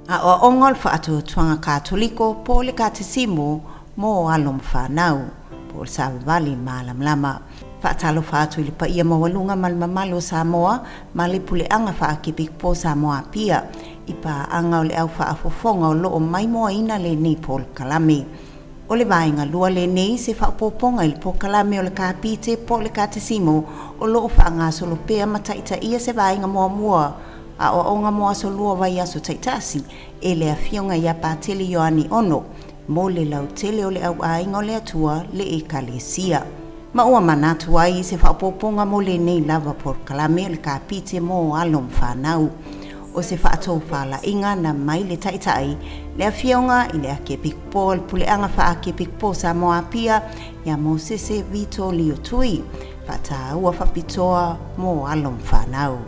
Aoaoga o le Faatuatuaga Katoliko po o le Katesimo mo alo ma fanau, po o le Savavali Malamalama. Faatalofa atu i le paia maualuga ma le mamalu o Samoa ma le Puleaga Faakepikopo o Samoa Apia i paaga o le au faafofoga o loo maimoaina lenei polokalame. O le vaega lua lenei se faaopoopoga i le polokalame o le Kapite po o le Katesimo o loo faagasolo pea ma taitaia se vaega muamua aoaoga mo aso lua vaiaso taitasi e le Afioga ia Patele Ioane Ono mo le lautele o le auaiga o le Atua le Ekalesia. Ma ua manatu ai i se faaopoopoga mo lenei lava polokalame o le Kapite mo alo ma fanau. O se faatofalaiga na mai le Taitai, le Afioga i le Akiepikopo o le Puleaga Faakepikopo o Samoa Apia ia Mosese Vito Lio Tui, faataua faapitoa mo alo ma fanau.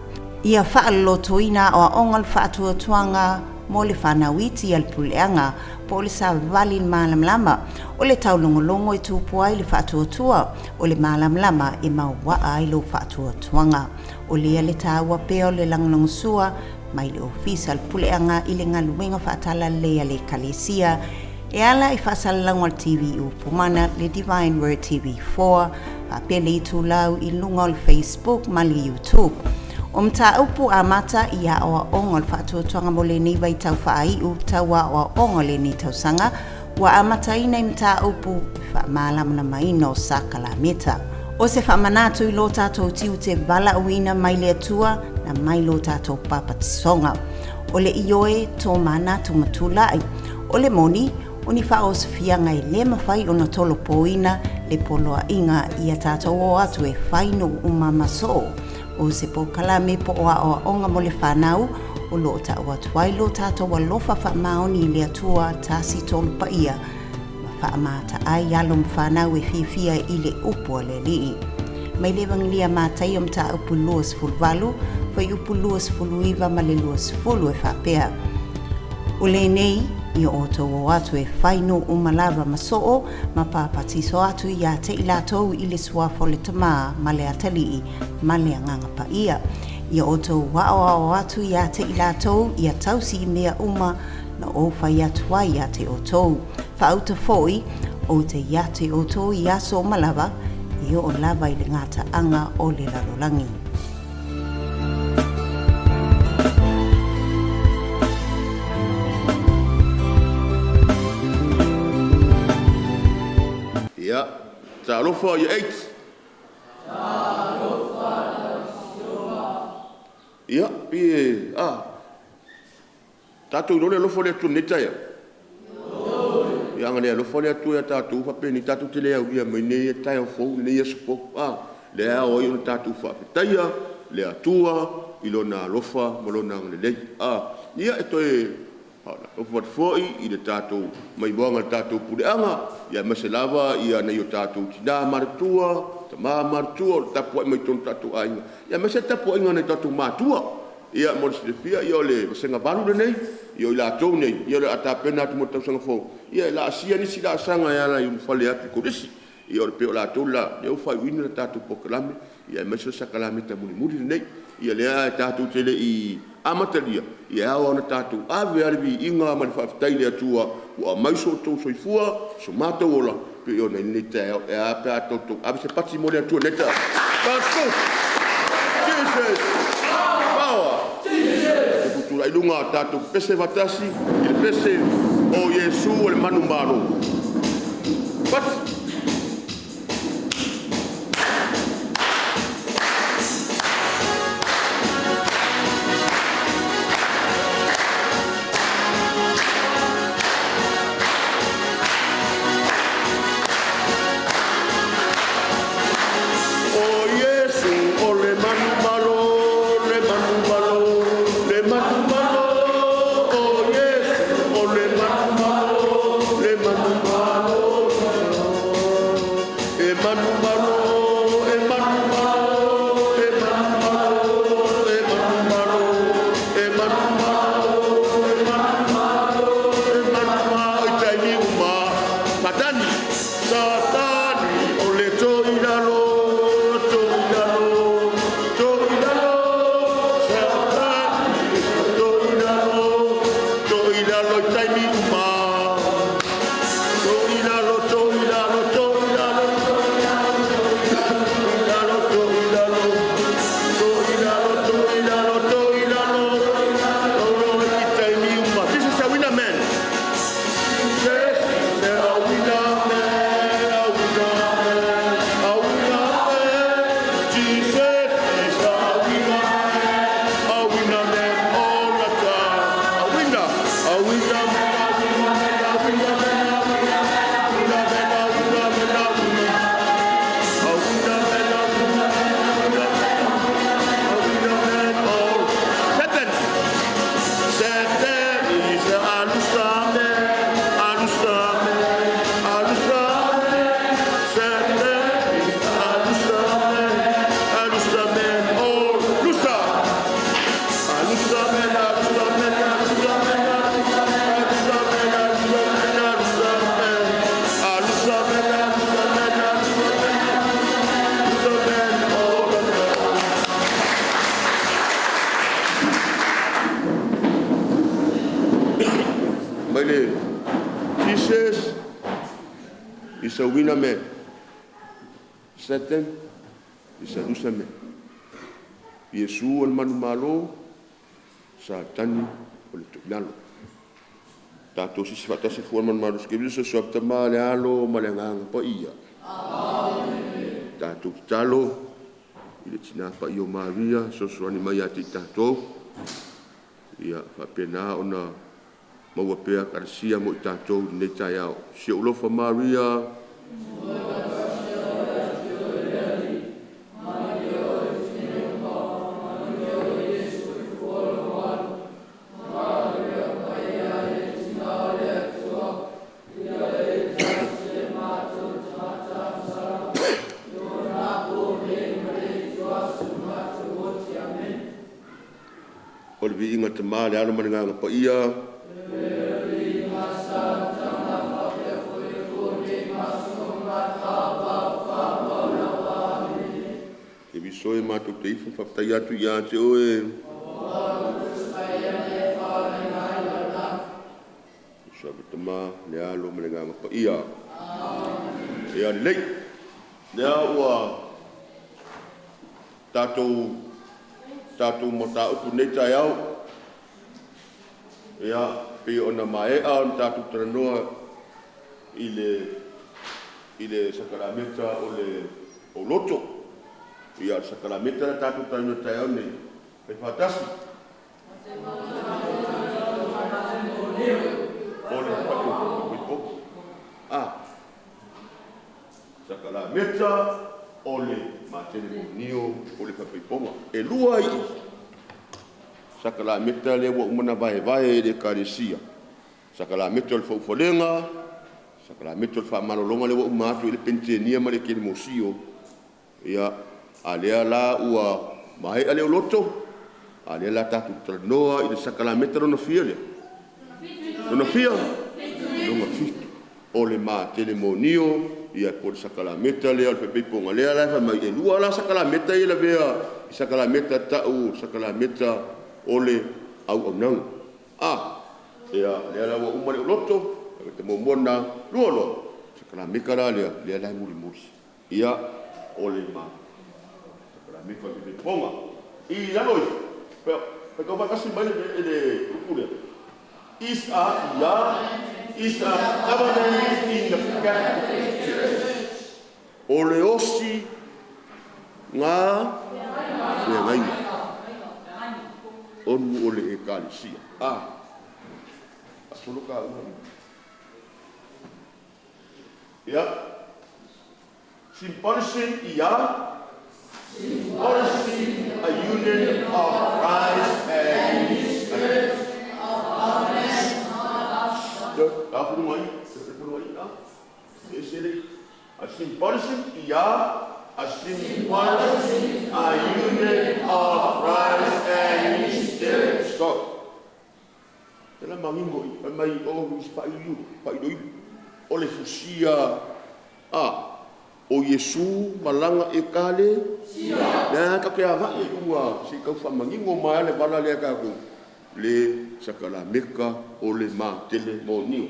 Ia faalolotoina aoaoga o le faatuatuaga mo le fanau iti a le puleaga po o le savavali malamalama. O le taulogologo e tupu ai le faatuatua, o le malamalama e mauaa ai lou faatuatuaga. O lea le taua pea o le lagolagosua mai le Ofisa o le Puleaga i le galuega faatalalelei a le Ekalesia e ala i faasalalauga o le TV Upu Mana, le Divine Word TV4, faapea le itulau i luga o le Facebook ma le YouTube. O mataupu amata i aoaoga o le faatuatuaga mo lenei vaitau faaiu tau aoaoga o lenei tausaga ua amataina i mataupu faamalamalamaina o sakalameta. O se faamanatu i lo tātou tiute valaauina mai le Atua na mai lo tātou papatisoga. O le ioe tō manatu ma tulai. O le moni, o ni faaosofiaga e lē mafai ona tolopoina le poloaiga ia tātou o atu e fai nuu uma ma soo. O se polokalame po o aoaoga mo le fanau o loo tau atu ai lo tātou alofa faamaoni i le Atua tasi tolu paia ma faamata ai alo ma fanau e fiafia i le upu a le Alii. Mai le Evangelia Mataio mataupu 28, fuaiupu 29 ma le 20 e faapea. O lenei, ia outou o atu e fai nuu uma lava ma soo ma papatiso atu ia te i latou i le suafa o le Tamā ma le Atalii ma le Agaga Paia. Ia outou aoao atu ia te i latou ia tausi i mea uma na ou fai atu ai ia te outou. Faauta foi, ou te ia te outou i aso uma lava, e oo lava i le gataaga o le lalolagi. Ia, talofa ia eight. Ia, pei tatou iloa le alofa o le Atua i lenei taeao. Ia ana le alofa le Atua ia tatou faapenei tatou te le aulia mai lenei taeao fou lenei aso fou, lea e ao ai ona tatou faafetaia le Atua i Lona alofa ma Lona agalelei. Ia, e toe faatalofa atu foi i le tatou maimoaga i le tatou puleaga, aemaise lava nai o tatou tina matutua, tama matutua o lo o tapuai mai totonu o tatou aiga, aemaise le tapuaiga a nai o tatou matua. Ia mo le silafia o le Vasega 8 lenei, o i latou nei o le a tapena atu mo le tausaga fou, e laasia nisi laasaga e ala i ulufale atu i le Kolisi. Ia pei o latou la lea ua faaiuina le tatou polokalame aemaise o le sakalameta mulimuli lenei. Ia lea tatou te le i amatalia, e ao ona tatou ave lava le viiga ma le faafetai i le Atua ua aumai so outou soifua, so matou ola e pei ona i ai lenei taeao. E a pe a tatou ave se pati mo le Atua i lenei taeao. Jesus! Power! Tatou tutulai i luga tatou pepese faatasi i le pese o Iesu o le manumalo. Pati! O Iesu o le manumalo, le manumalo, le manumalo. O Iesu o le manumalo, le manumalo. E manumalo, e manumalo, e manumalo, e manumalo, e manumalo, e manumalo, e manumalo. I taimi uma, Satani, Satani, o le toilalo, toilalo, toilalo, Satani, toilalo, toilalo. It's a winner man. Satan is a loser man. Iesu o le manumalo, Satani o le toilalo. Tatou sisi faatasi fua le manumalo se Keriso Tama le Alo ma le Agaga Paia. Amen. Tatou tatalo i le Tina Paia o Maria, fesoasoani mai ia te i tatou, ia faapena ona maua pea kalasia mo i tatou i lenei taeao. Si ou alofa Maria, o le viiga Tama le Alo ma le Agaga Paia. Ke viso e matou te ifo faafetai atu ia te oe. Suafa Tama le Alo ma le Agaga Paia. Ia lelei. Lea ua tatou mataupu nei taeao. Ia pei ona maea ona tatou talanoa i le sakalameta o le loto. Ia o le sakalameta la tatou talanoa taeao nei. Fai faatasi. O le faaipoipoga. Sakalameta o le matelemonio o le faaipoipoga. E lua i sakalameta lea ua uma na vaevae e le Ekalesia. Sakalameta o le faufalega, sakalameta o le faamalologa lea ua uma atu i le penitenia ma le kelemosio. Ia, a lea la ua maea le loto, a lea la tatou talanoa i le sakalameta lona fia lea? Lona fia? Lona fitu. O le matelemonio, ia po o le sakalameta lea o le faaipoipoga lea la e fai mai, e lua la sakalameta ia lavea i sakalameta tau sakalameta o le auaunaga. Ia, lea la ua uma le loto, te muamua na, lua loa, sakalameta la lea, lea la e mulimuli. Ia, o le sakalameta o le faaipoipoga. I lalo ifo, pe tau faatasi mai le upu lea. Is a covenant in the Catholic Church. O le osi ngā feagaiga. Onu o le Ekalesia. Faasolo ka ua. Ia. Symbolism ia. Symbolism a union of Christ and His Church. A symbolism ia. A symbolism a union of Christ and His Church. Stop. Tela mangingo i mai o is failu failu o le fusia o Iesu malanga e kale sia la ka ke aga e ua si ka fa mangingo mai le bala le ka ku le sakalameka o le matelemonio.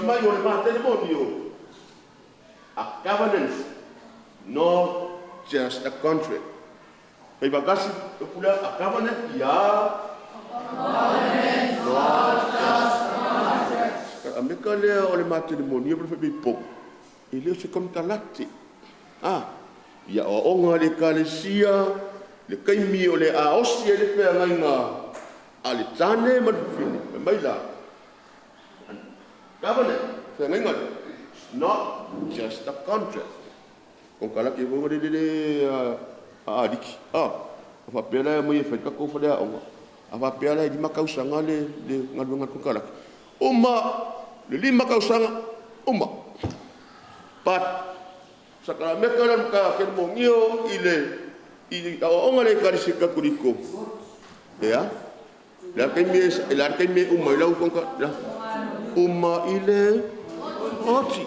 Mai o le matelemonio. A covenant, not just a contract. Fai bagasi pula a covenant ia covenant, not just a contract. A meka lea o le matelemonio pe fai e leo se kontalate. Ia o onga le kalesia, le kaimi o le aosi e le feagaiga a le tane ma le fafine. Mai la. Covenant, feagaiga, it's not just a contract. Konkalake mo le le a liki. A faapea mai e fai ka ko fale a onga. A faapea la lima kausanga le galuega konkalake. Uma le lima kausanga uma. But sakalameka la ka ke mongio i le i onga le kalisi ka kuliko. Ia. La ke me la ke me uma ila konka la. Uma i le oti.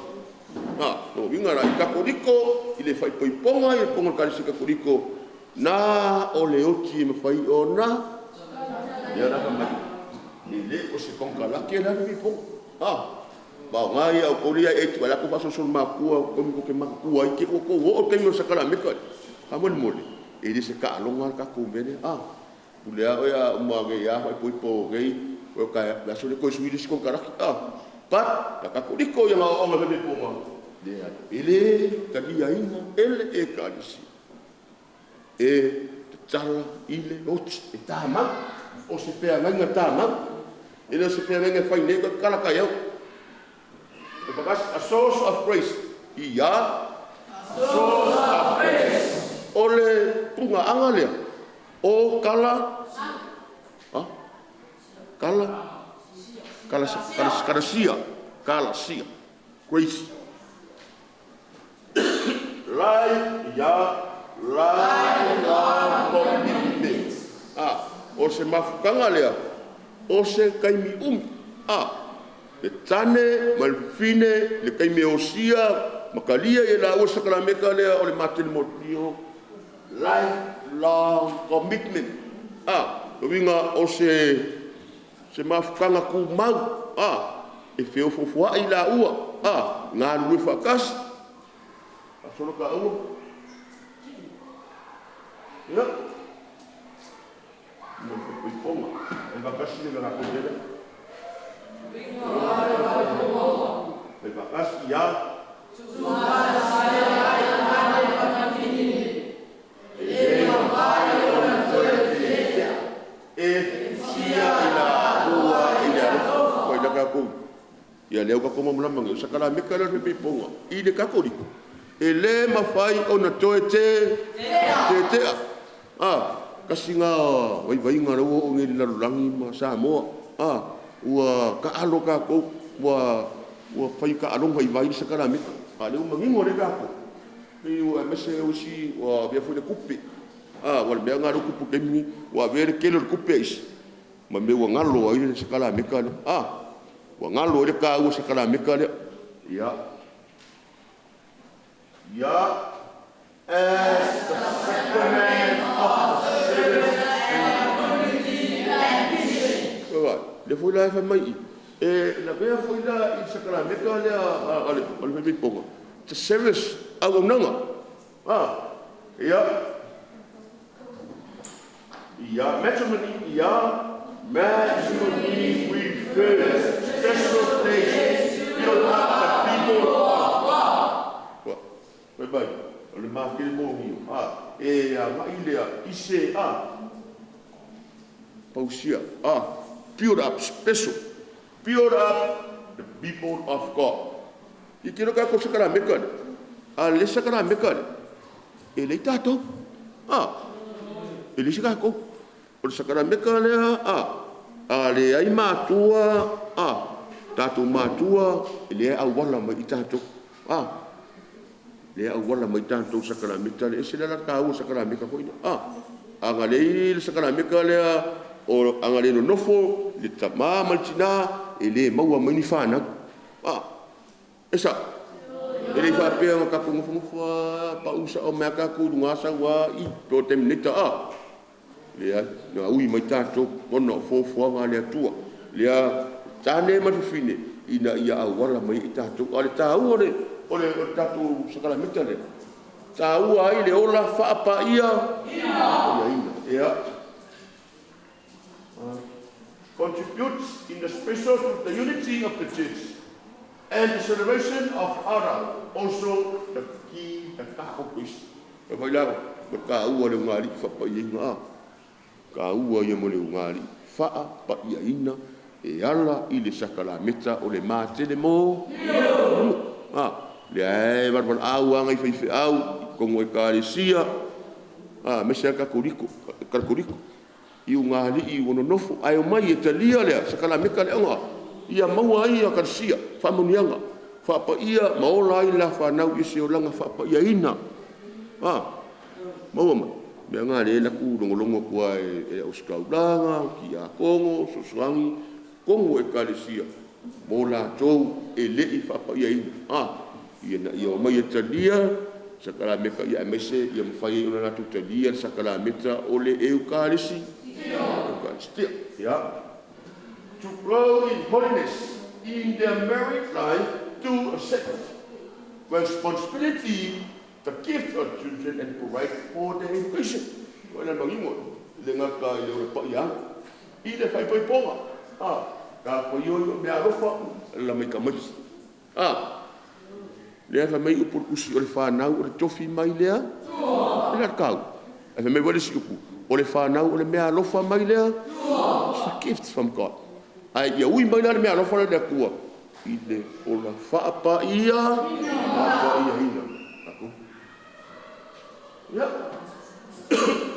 No winga la ka kuliko i le fai poiponga i ponga kalisi ka kuliko. Na o le oti e mawhai o na. Ia la ka mai. I le o se konkalake la ni ponga. Vaoga ia outou lea e eti la ko faasolosolo makua komi ko ke matutua ai te ua tou oo i le taimi o le sakalameka faamolemole e le se taaloga le tatou mea lea a pule lava oe a uma nei lava faaipoipo nei o le aso lea toe sui le isi konekarate a but le Katoliko ia na aoaoga mai faaipoipoga leai e le taliaina e le Ekalesia e tatala i le oti e tamau o se feagaiga tamau e le o se feagaiga e fai nei toe tatala taeao. A source of grace ia a source of grace o le pugaaga lea o kala kala kala kala kalasia kalasia grace life ia life commitment o se mafutaga lea o se taimi umi le tane ma le fafine le taimi e osia ma talia i e laua le sakalameka lea o le matelemotlio life long commitment o uiga o se mafutaga tumau e feofoofoai laua galulue faatasi faasolo taua ia mo le faaipoipoga e faatasi le latou mea lea e faatasi ia e le mafai ona toe e fusia i laua i le alofa o i tatou ia lea ua tatou malamalama nei o sakalameka lea o le faaipoipoga i le Katoliko e le mafai ona toe tetea tasi lena vaivaiga lea ua oo nei i le lalolagi ma Samoa ua taalo tatou ua fai taaloga i vai le sakalameka a o lea ua manino lelei tatou pei ua aemaise o isi ua avea foi le tupe aua o le mea lena lea ua tupu i le taimi lenei ua avea le tele o le tupe a isi ma mea ua galo ai le sakalameka lea ua galo ai le taua o le sakalameka lea ia as the sacrament of service and unity and mission. Lea foi la e fai mai i e lavea foi la i le sakalameka lea a le faaipoipoga the service auaunaga ia ia matrimony ia matrimony refers special place build up the people of God. Fai mai o le matele e agai lea i se pausia build up special build up the people of God. I tino tatou sakalameka lea a le sakalameka lea e leai tatou e leai se tatou o le sakalameka lea a leai matua tatou matua e leai auala mai i tatou lea auala mai tatou sakalameka lea e ese la le taua o le sakalameka foi lea a na leai le sakalameka lea o a na le nonofo le tama ma le tina e le maua mai ni fanau e sao e le faapea na tatou nofonofo a pau sao mai a tatou i luga sau a i po o le taimi nei leai na ui mai tatou ona o fuafuaga a le Atua lea tane ma le fafine ina ia auala mai ai tatou a o le taua o le tatou sakalameka lea taua ai le ola faapaia ina ia contributes in the special to the unity of the church and the celebration of other also the key the kako priest. E mai la o taua le ugali faapaiaina taua ia mo le ugali faapaiaina e ala i le sakalameka o le matele mo lea e valaau aga i faifeau i totonu o ekalesia aemaise lava Katoliko i ugali'i ua nonofo ae omai e talia lea sakalameka lea ia maua ai ekalesia faamanuiaga faapaia ma ola ai la fanau i se olaga faapaiaina maua mai mea na lea e alu atu logologo atu a e le ositaulaga, tiakono, fesoasoani totonu o ekalesia mo latou e le i faapaiaina ina ia omai e talia sakalameka aemaise ia mafai ai ona latou talia le sakalameka o le Eukalisi Eukaristia. To grow in holiness. in their married life to accept responsibility to give their children and provide for their education. O le mangingo, le gata i le ole pa'iaga i le faaipoipoga a tafaio i mea alofa la mai tamaiti a lea fai mai upu o le Tusi, o le fanau o le tofi mai lea e le kau. Ae fai mai foi le isi upu, o le fanau o le mea alofa mai lea. It's a gift from God. Ae ia ui mai la le mea alofa lea i le Atua i le ola faapaia faapaiaina tatou. Ia,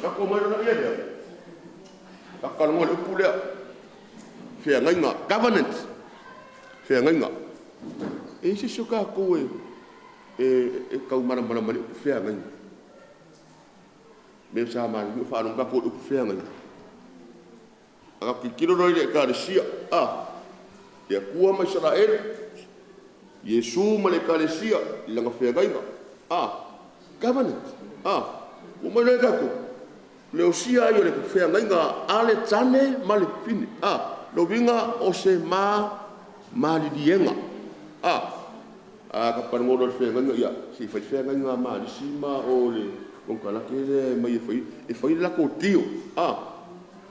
tatou omai loa laia lea. Tatou talanoa i le upu lea, feagaiga, covenant, feagaiga. E i ai se isi o tatou e tau malamalama i le upu feagaiga? Mea sa masani ona faalogo tatou i le upu feagaiga. A tatou tilotilo loa i le Ekalesia, a, le Atua ma Isaraelu, Iesu ma le Ekalesia i lana feagaiga, a, covenant, a, ua omai loa tatou, le osia ai o le feagaiga a le tane ma le fafine, a, lona uiga o se ma maliliega, a, a tatou talanoa loa i le feagaiga, ia, se i fai le feagaiga a Malisi ma o le konekarate lea e aumai e fai, e fai le latou deal, a,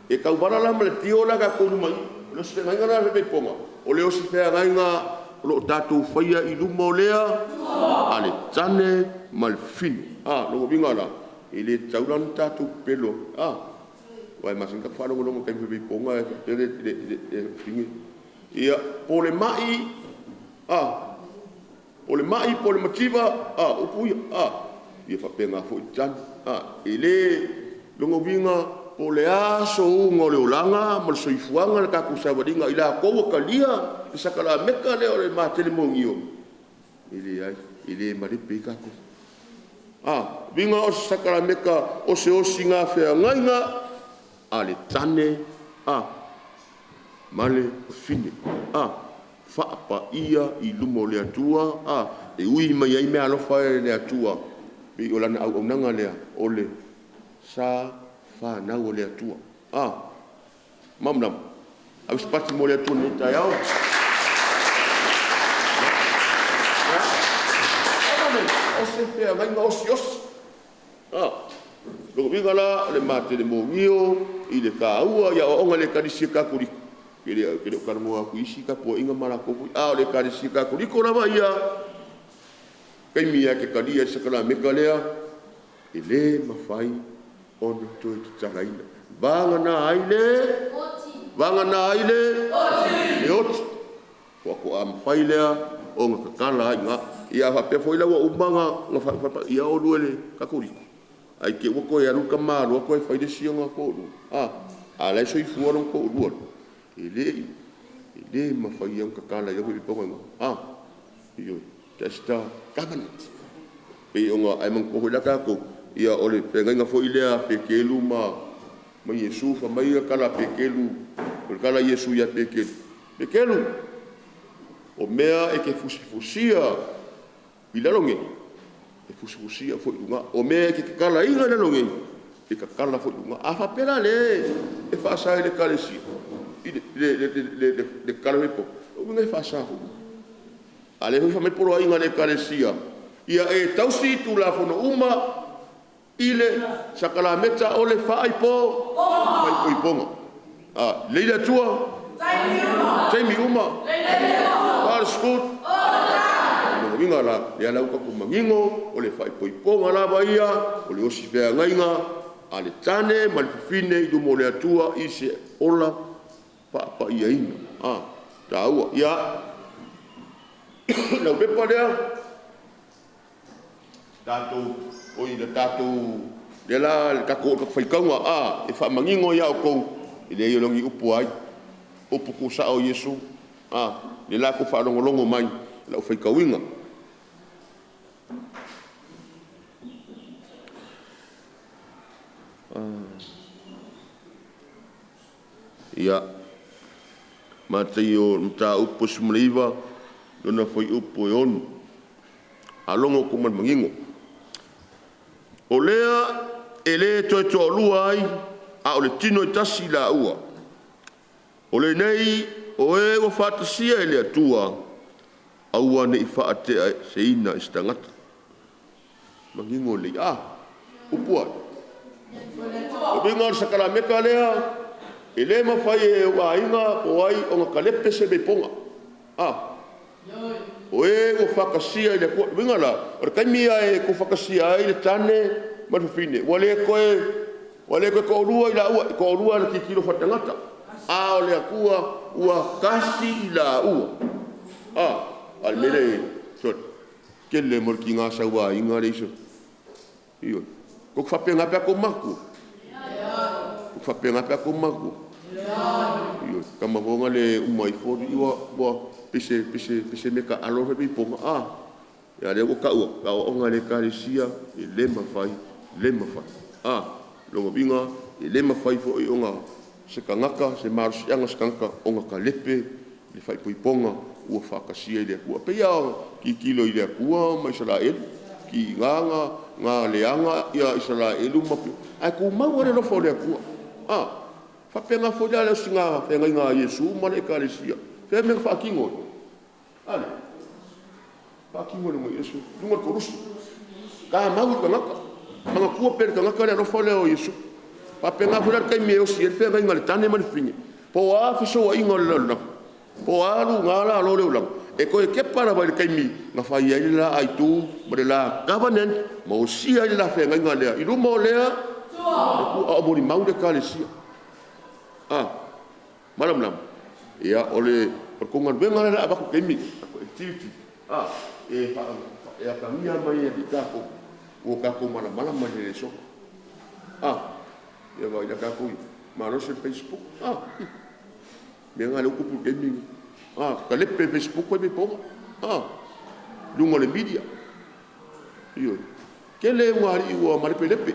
e tauvala la ma le deal lea a tatou i luma i i. O le osi feagaiga la a le faaipoipoga, o le osi feagaiga o lo o tatou faia i luma o lea a le tane ma le fafine. A, lona uiga la, e le tatau la ona tatou pepelo, a, aua e masani ona tatou faalogologo i taimi o faaipoipoga e faapea le fafine, ia, po o le mai, a, po o le mai, po o le mativa, a, upu ia, a, ia faapena foi le tane, a, e le, lona uiga, po o le a souga o le olaga ma le soifuaga le tatou savaliga, i latou ua talia le sakalameta lea o le matelemoegio, e leai, e le malepe ai tatou. A, uiga o se sakalameta o se osiga feagaiga a le tane, a, ma le fafine, a, faapaia i luma o le Atua, a, e ui mai ai meaalofa e le Atua, pei o lana auaunaga lea o le sa fanau a le Atua. A, malamalama. Ave se pati mo le Atua i lenei taeao. O se feagaiga osiosi. A, lona uiga la o le matelemoegio i le taua i aoaoga i le Ekalesia Katoliko, e le o talanoa atu i isi tapuaiga ma latou foi, a o le Ekalesia Katoliko lava ia, taimi lava e te talia ai le sakalameta lea, e le mafai ona toe tatalaina. Vagana ai le vagana ai le oti, le oti. Faatoa mafai lea ona tatala ai i ina. Ia a faapea foi la ua uma ona faapaia oulua i le Katoliko, ae te i ua toe alu le tamaloa toe fai le isi ona toalua, a, a o la e soifua lona toalua, e le mafai ona tatala ai faaipoipoga i ina. A, ioe, that's the covenant. Pei ona, ae manatua foi la tatou, ia o le feagaiga foi lea a Peteru ma Iesu, fai mai le tala a Peteru, o le tala a Iesu ia Peteru, Peteru, o mea e te fusifusia i lalo nei, e fusifusia foi i luga. O mea e te tatalaina i lalo nei, e tatala foi i luga. A faapea la lea e faasa e le Ekalesia i le tatala faaipoipoga, o lona uiga e faasa foi i luga. A o lea foi e fai mai poloaiga a le Ekalesia, ia e tausi Tulafono uma i le sakalameta o le faaipoipoga. A, lelei le Atua, taimi uma, God is good. O lona uiga la, lea la ua tatou manino, o le faaipoipoga lava ia, o le osi feagaiga a le tane ma le fafine i luma o le Atua i se ola faapaiaina. A, taua. Ia, lau pepa lea, tatou, oi le tatou, lea la le tatou faitauga, a, e faamanino ia outou, e leai o le upu ai, upu tuusao o Iesu, a, lea la tou faalogologo mai lau faitauina. Ia, Mataio mataupu 19, lona fuaiupu e 6. Alogo outou ma le manino. O lea e le toe toalua ai, a o le tino e tasi i laua. O lenei O e ua faatasia e le Atua, aua ne i faateaseina e se tagata. Manino lelei, a upu ai. O uiga o le sakalameka lea, e le mafai e ou aiga po o ai ona kalepe se meipoga. A o e ua faatasia i le Atua. O uiga la, o le taimi lava e tuufatasia ai le tane ma le fafine, ua le toe toalua i laua, e toalua i le tilotilo faaletagata, a o le Atua ua tasi i laua. A o le mea lea e i ai, sole, tele mo le tiga sauaina le isi. Ioe. Tou te faapena pe a outou matutua? Tou te faapena pe a outou matutua? Ioe. Tama foi na le uma ifo alii ua pei se meataaalo le faipeipoga a, a o lea ua tau atu, o aoaoga a le Ekalesia e le mafai, le mafai. A, lona uiga e le mafai foi ona se tagata, se malosiaga o se tagata ona talepe le faaipoipoga ua faatasia i le Atua. E pei lava ona tilotilo i le Atua ma Isaraelu, tiga na leaga Isaraelu ae tumau lava le alofa o le Atua. E faapena foi la le osigā feagaiga a Iesu ma le Ekalesia. O fea le mea na faatino ai? A lea, faatino i luga i luga o le koluse, tamau i le tagata, manatua pea e le tagata le alofa lea o Iesu. E faapena foi la le taimi e osi ai le feagaiga a le tane ma le fafine, po o a fesouaiga o le lalolagi, po o a luga lalo o le olaga, e toe tepa lava i le taimi na fai ai le la aitu ma le la covenant ma osia ai le la feagaiga lea i luma o le Atua, a o molimau le Ekalesia. A malamalama? Ia, o le tou galuega lea o le a avatu i le taimi lenei, activity, e atagia mai ai i tatou ua tatou malamalama i le lesona. A, ia vaai la tatou ia, malosi le Facebook, a, mea na lea ua tupu i le taimi lenei. A, talepe le Facebook fai faipeipoga, a, luga o le media. Ioe. Tele ulugalii ua malepelepe,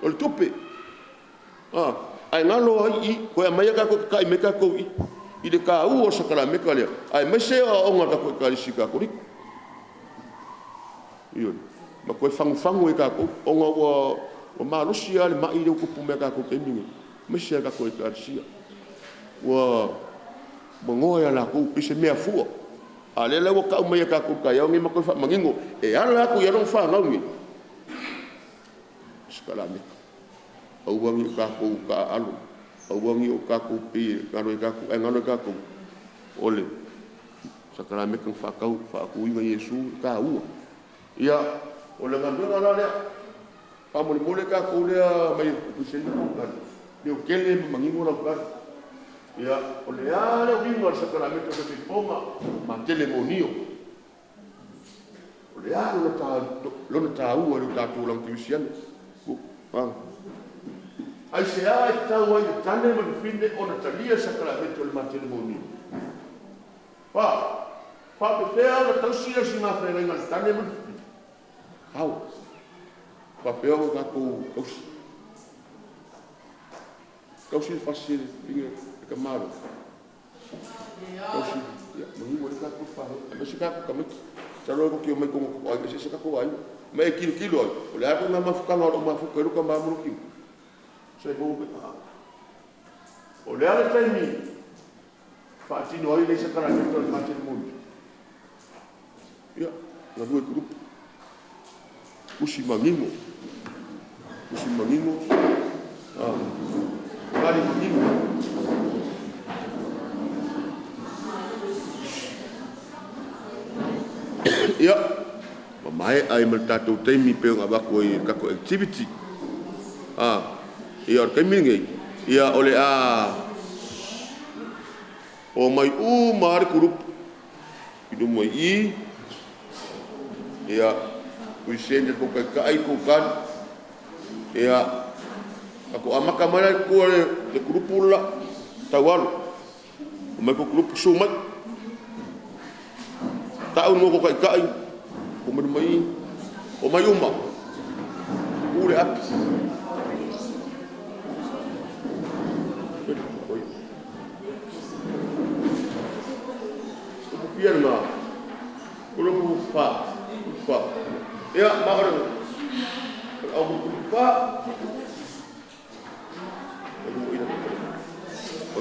o le tupe. A, ae galo ai i i, toe aumai lava tatou, tatai mai tatou i i i le taua o le sakalameka lea, aemaise o aoaoga a le tatou Ekalesia Katoliko. Ioe. Ma toe fagufagu ai e tatou, ona ua malosi lava le mai lea ua tupu mai ia tatou i le taimi lenei, aemaise lava tatou Ekalesia. Ua noa ia latou pei se mea fua, a o lea la ua tau mai ia tatou i le taeao lenei ma toe faamanino, e ala atu i alo ma fanau nei, sakalameka. Aua ne i o tatou taaalo, aua ne i o tatou pei e galo ia tatou, ae galo ia tatou, o le sakalameka na faatau, faatuina e Iesu e taua. Ia, o le galuega la lea, faamolemole tatou lea mai Kuiseni ma Tali, leotele ma manino lau tali. Ia, o le a le uiga o le sakalameka o le faipeipoga matelemonio? O le a lona taua i lo tatou olaga kerisiano? Aisea e tatau ai i le tane ma le fafine ona talia le sakalameka o le matelemonio? Fa, faapefea ona tausi le osigafeagaiga a le tane ma le fafine? How? Faapefea ona tatou tausi? Tausi le fasi e le fafine le tamaloa? Tausi, ia, manino ai le tatou fanau, aemaise tatou tamaiti. Masalo tou te omai i totonu o aiga eseese tatou aiga. Ma e tilotilo ai, o le a ituaiga mafutaga o lo o mafuta ai lou tama ma lou tina? O le a le taimi faatino ai lenei sakalameka o le matelemonio? Ia, galue i kulupu. Usi manino. Usi manino. Tali manino. Ia, ua maea ai ma le tatou taimi pei ona avatu ai i le tatou activity. Ia, o le taimi lenei, ia, o le a omai uma lava le kulupu i luma i i. Ia, Kuiseni le tou taitai, tou tali. Ia, tatou amata mai la i tua le kulupu le la, taualo. Omai tou kulupu, susu mai. Tau le igoa o tou taitai, omai luma i i. Omai uma. Tu le api. Upu fia lena? Kulupu fa. Fa. Ia, ma o le au kulupu fa. O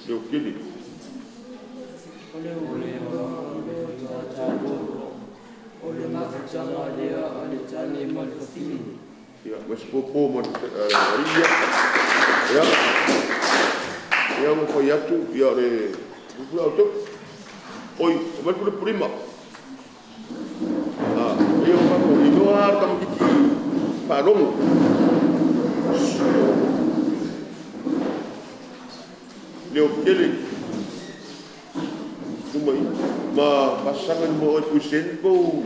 Leo Kele. O le mafutaga lea a le tane ma le fafine. Ia, ma se pōpō ma le ia. Ia, ia mo fai atu, ia le pupula o tau. Oi, o mai pule pulima. Ia o mako, iloa le kamakiti faalogo. Leo Kele. Uma i. Ma pasaga ni mo oi puisen kou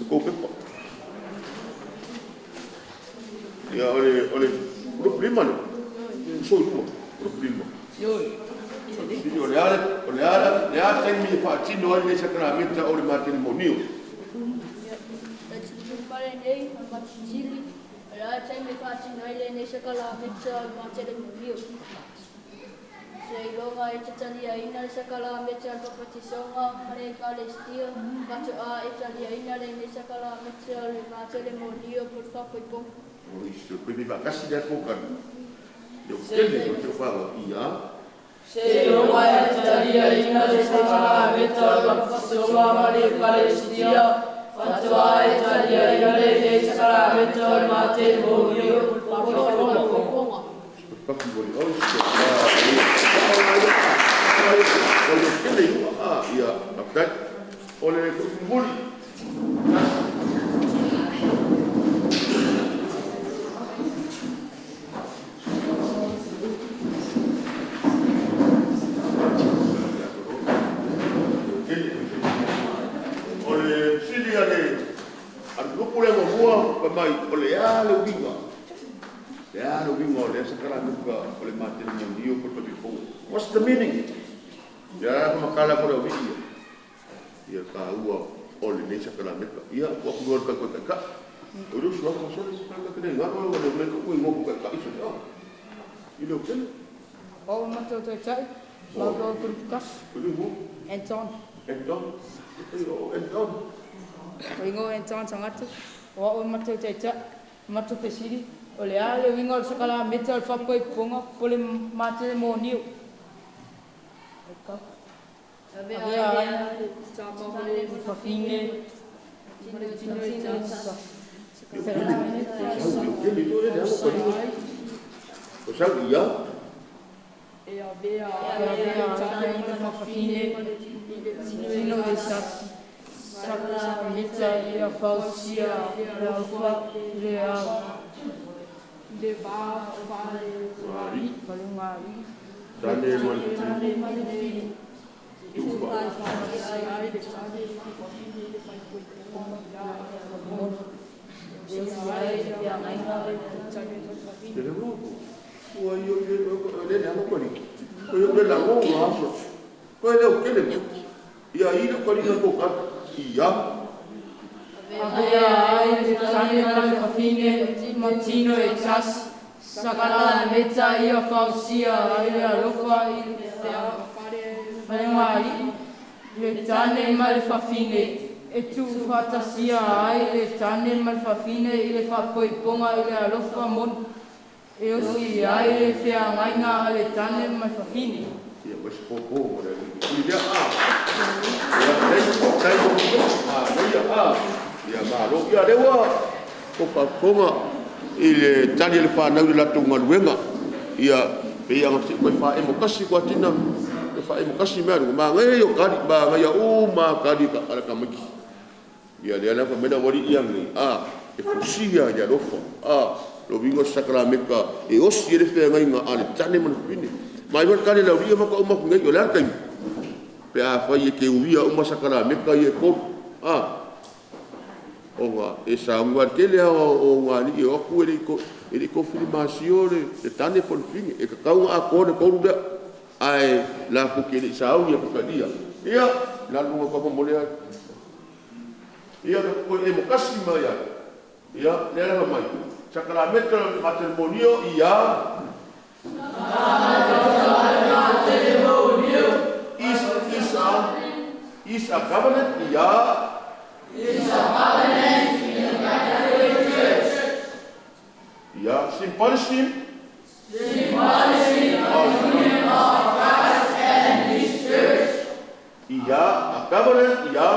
kou pepa. Ia ole ole pule lima le. So luma, pule lima. Sili o le ale, o le ale, le ale taimi e faatino ai le sakaramenta o le matelemonio. Nei, matitili, la taimi e faatino ai lenei sakaramenta o le matelemonio. Seiloga e taliaina le sakaramenta o le papatisoga ma le Ekalesia, fatoa e taliaina lenei sakaramenta o le matelemonio po le faapoipoga. O iso, pe faakasi le fokana. Leo Kele o te whaga ia. Seiloga e taliaina le sakaramenta o le papatisoga ma le Ekalesia, fatoa e taliaina lenei sakaramenta o le matelemonio po le faapoipoga. Papi o le oiso. O le Kele ia, ia, okay. O le muli. O le sili a le grupu le mamua pa mai o le a le uiga. Le a le uiga o le sakaramenta o le matelemonio po le fo. What's the meaning? Ia makala ko le uiga. Ia ka ua o le nei sakaramenta. Ia ko ku ka ko ka. O le sua ko so le ka ka le ngaro o le me ko ngo ko ka iso. I le kele. O matau taitai, ma ko kurukas. O le mo. Anton. Anton. Anton. O ingo Anton tangata. O o matau taitai, matau fesili. O le a le uiga o le sakaramenta o le faapoipoga po le matelemonio. Avea ai le fafine, tino e tasa. O sau ia. E avea ai le fafine, tino e tasi. Sakaramenta ia fausia, le alfa, le a, le va, vale, valungari. Tane ma le fili. Ia i le kalina ko ka ia. Avea ai le tane ma le fafine, ma tino e tasi. Sakaramenta ia fausia ai le alofa i le falemali, le tane ma le fafine. E tuufatasia ai le tane ma le fafine i le faapoipoga i le alofa moni. E osi ai le feagaiga a le tane ma le fafine. Ia ma se pōpō mo le i lea a. Ia nei tai a nei a. Ia malo ia le ua ko faafofoga i le tali le whanau le latou galuega. Ia pe ia ngati koe whaemo kasi kua tina e whaemo kasi mea runga. Ma ngai o kari, ma ngai o ma kari ka ala kamaki. Ia le ala whamena wari ia ngai. A, e fusia ia lofa. A, lo wingo sakarameka e osi e le whea ngai ngā ale tane mana whine. Mai wal kare lau ria waka uma ngai o le ara taimi. Pe a whai e ke uia uma sakarameka i e kōru. A, o ngā e sa ngā tele o ngā ni e oku e le ko whiri māsio le tane po le whine. E kakau ngā a kōre kōru lea. Ai la ku ke le sa au ia kukalia. Ia, la lunga kwa mamolea. Ia, ko e mokasi mai ia. Ia, le ala mai. Sakaramenta matelemonio ia. Is a covenant ia. Is a covenant in the Catholic Church. Ia, symbolism. Symbolism of union of covenant, ia,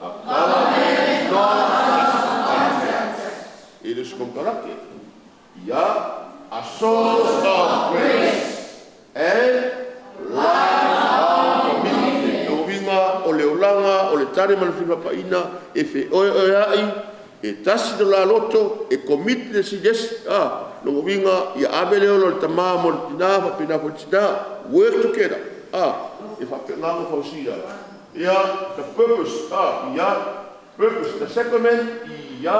a covenant is not just a contract. It is konokarate. Ia, a source of grace and lifelong commitment. O uiga o le olaga o le tane ma le filifapaina e feoeoea'i, e tasi lo la loto, e commit le isi i le isi. Lona uiga ia ave le ola o le tamā mo le tinā, faapena foi le tinā. Work together. E faapena ona fausia. Ia, the purpose. Ia, purpose. The sacrament. Ia,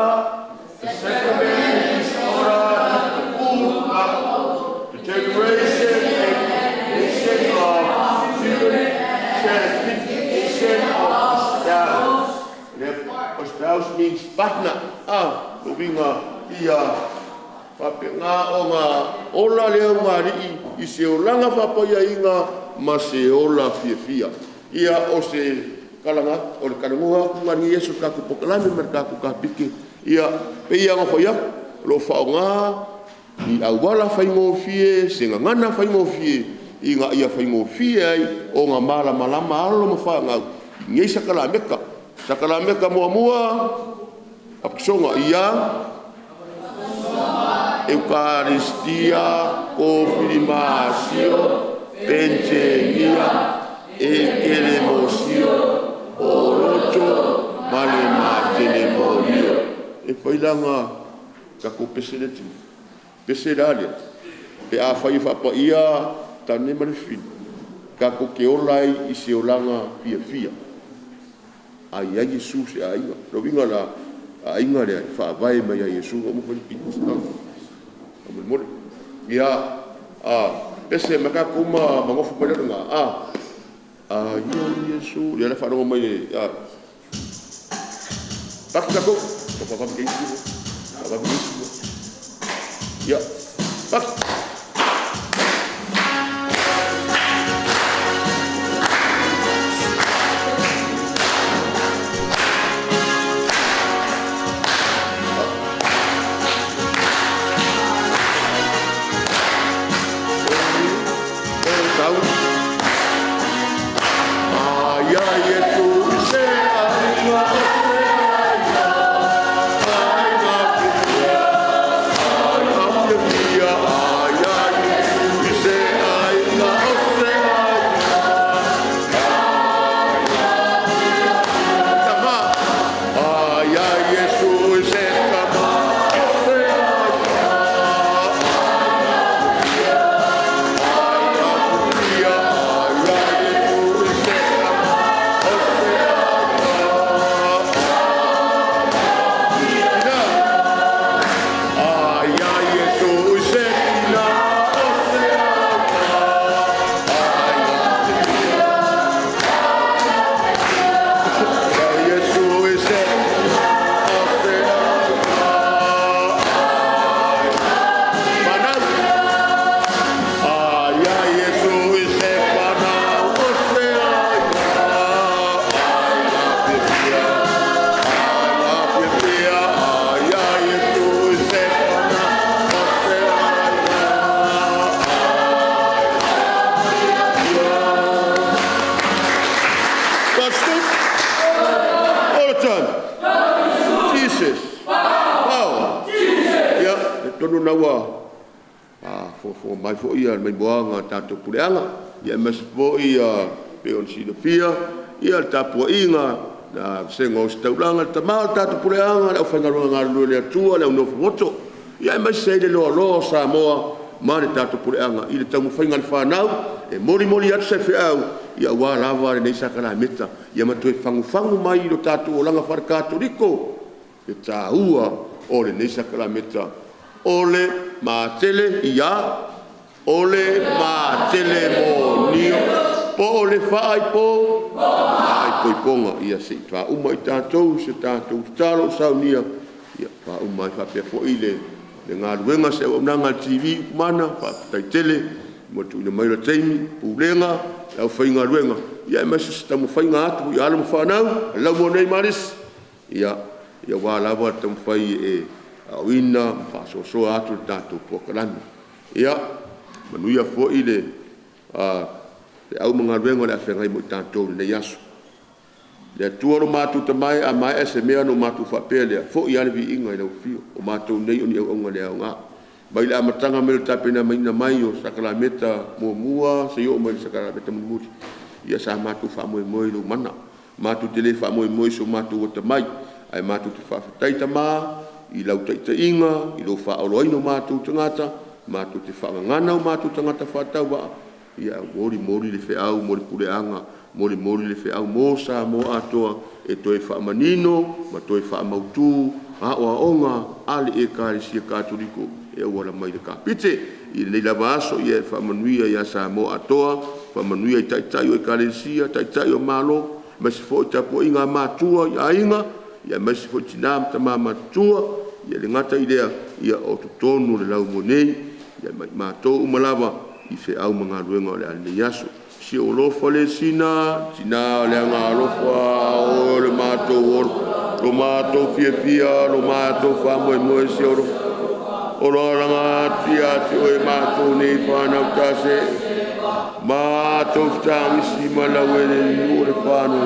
the sacrament is order to pull up the generation and completion of human sanctification of spouse. Le spouse means partner. Lona uiga ia faapena ona ola le ulugalii i se olaga faapaiaiga ma se ola fiafia. Ia o se kalaga o le talanoa atu lena i lenei aso i le tatou polokalame ma le tatou kapike. Ia pei lava ona fai atu, o lo o faaaoga ni auala faigofie, se gagana faigofie ina ia faigofie ai ona malamalama alo ma fanau i nei sakalameta. Sakalameta muamua, Faapotopotoga ia Ekalesia, Kofilimasio, Penetemia, Ekelemosio, Oloto ma le Matelemonio. E fai la ma tatou pese lea e pese la lea, pe afai e faapaia tane ma le fafine, tatou te ola ai i se olaga fiafia, a i ai Iesu i se aiga. O le uiga la, aiga lea e faavae mai ia Iesu. Ua uma foi le faamolemole. Ia, pese mai tatou ma nofo mai lalo i ina. A ia Iesu, ia la e faalogo mai e paki tatou. Ia, paki. Tau. Aia Iesu i se aiga o se aiga, aiga fiafia, aia Iesu i se aiga o se aiga, tama. Aia Iesu i se tama o se aiga, aiga fiafia, aia Iesu i se tama o se aiga. Tina. Aia Iesu i se tina o se aiga, aiga fiafia. Aia Iesu i se tina o se aiga, fanau. Aia Iesu i se fanau o se aiga, aiga fiafia, aiga fiafia, aia Iesu i se fanau o se aiga, aiga fiafia. God's good all the time. Jesus. Power. Ia, le tonu na ua fofoga mai foi le maimoaga a tatou puleaga. Ia aemaise foi pei ona silafia ia le tapuaiga a le Vasega o Ositaulaga, le Tama o le tatou puleaga, le aufaigaluega galulue a le Atua, le au nofo moto. Ia aemaise ai le loaloa o Samoa ma le tatou puleaga i le taumafaiga a le fanau e molimoli atu se feau aua lava lenei sakalameta, ia ma toe fagufagu mai i lo tatou olaga faale-Katoliko le taua o lenei sakalameta o le matele ia o le matelemonio po o le faaipoipoga. Ia se i faauma i tatou se tatou tatalo o saunia, ia faauma ai faapea foi le galuega se auaunaga a le TV Upumana. Faafetai tele mo le tuuina mai o le taimi, Pulega, le aufaigaluega, aemaise se taumafaiga atu i alo ma fanau a Laumua nei ma Alisi, aua lava le taumafai e aoina ma faasoasoa atu le tatou polokalame. Ia manuia foi le feau ma galuega o le a feagai ma i tatou i lenei aso. Le Atua lo matou tamae a maea se mea ona matou faapea lea, foi lava le viiga i lau afio, o matou nei o ni auauna le aoga. Mai le amataga mai o le tapena maiga mai o sakalameta muamua seia oo mai i le sakalameta mulimuli, ia sa matou faamoemoe i lou mana. Matou te le faamoemoe i so matou atamai, ae matou te faafetai Tama i lau taitaiga, i lou faaaloaina o matou tagata, matou te faagagana o matou tagata faatauvaa, ia molimoli le feau mo le puleaga, molimoli le feau mo Samoa atoa e toe faamanino ma toe faamautu aoaoga a le Ekalesia Katoliko e auala mai i le Kapite. I lenei lava aso, ia e faamanuia ia Samoa atoa, faamanuia i Taitai o Ekalesia, Taitai o Malo, aemaise foi tapuaiga a matua i aiga, aemaise foi tina ma tama matutua. Ia e le gata i lea, o totonu o le laumua nei, ma i matou uma lava i feau ma galuega o le a lenei aso. Si ou alofa le sina, tina o le Agaalofa, o oe o le matou ola, lo matou fiafia, lo matou faamoemoe, si ou alofa. O lo alaga atu ia te oe matou nei fanau tase, matou fetagisi ma laueleelelua o le fano,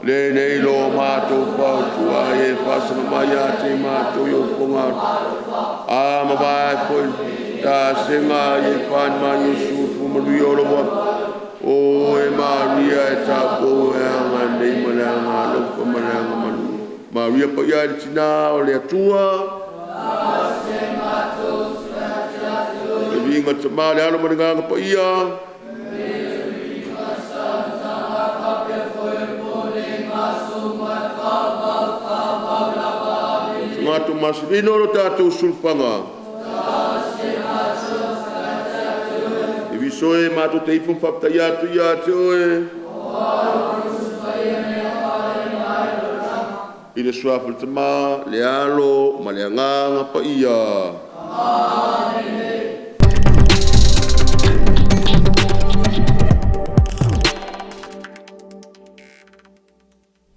lenei lo matou fautua ai e faasaga mai ia te matou i ou fogaalo. A mavae foi tasega i e fani ma Iesu fu manuia o lou O e Maria e taupou e agalelei ma le agalofa ma le agamalu. Maria paia i le tina o le Atua. Le viiga i le Tama le Alo ma le Agaga Paia. Tagata masilino lo tatou sulufanga. E visoe matou te ifo ma faafetaia atu ia te oe. I le suafa o le Tama, le Alo ma le Agaga Paia.